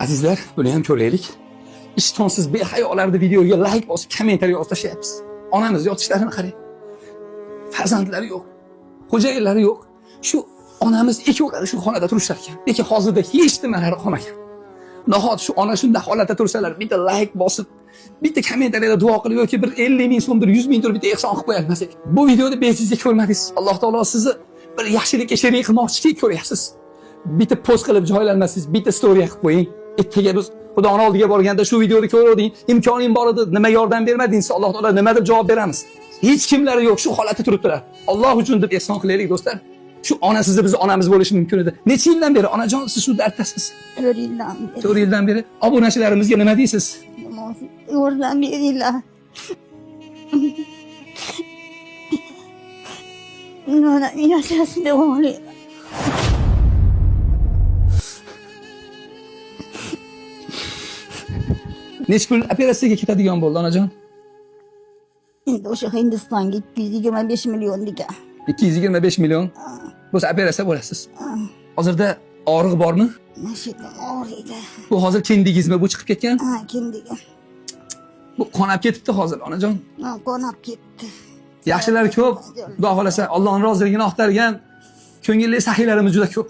Azizlar, buni ham ko'raylik. Ishtonsiz behayolarni videoga like bosib, kommentariy yozib tashlayapsiz. Onamiz yotishlarini qarang. Farzandlari yo'q, xo'jayinlari yo'q. Shu onamiz ikkovlari shu xonada turishar ekan. Lekin hozirda hech nimalari qolmagan. Nahot shu ona shunday holatda tursalar, bitta like bosib, bitta kommentariyada duo qilib yoki bir 50 ming so'm, bir 100 ming turib bitta ehson qilib qo'yolmasak. Bu videoni bejizga ko'rmadingiz. Alloh taolo sizni bir yaxshilikka sherik qilmoqchiki ko'ryapsiz. Bitta post qilib joylanmasangiz, bitta story qilib qo'ying. Ertaga biz Xudoni oldiga borganda shu videoni ko'rding, imkoning bor edi, nima yordam bermading desa, Alloh taolo nima deb javob beramiz? Hech kimlari yo'q, shu holatda turibdilar. Alloh uchun deb ehson qilaylik do'stlar. Shu ona sizni bizni onamiz bo'lishi mumkin edi. Necha yildan beri onajon siz shu darddasiz? 4 yildan beri. 4 yildan beri obunachilarimizga nima deysiz? Yordam beringlar. Mana yashashni xohlayman. Necha pul operatsiyaga ketadigan bo'ldi onajon? Endi o'sha Hindistonga 225 million degan. 225 million bo'lsa operatsiya bo'lasiz. Hozirda og'riq bormi? Mana shu yerdan og'riydi. Bu hozir kindingizmi bu chiqib ketgan? Ha, kindigim. Bu qonab ketibdi hozir onajon. Ha, qonab ketdi. Yaxshilar ko'p. Xudo xolasa Allohning roziligini oqtargan ko'ngilli saxiylarimiz juda ko'p.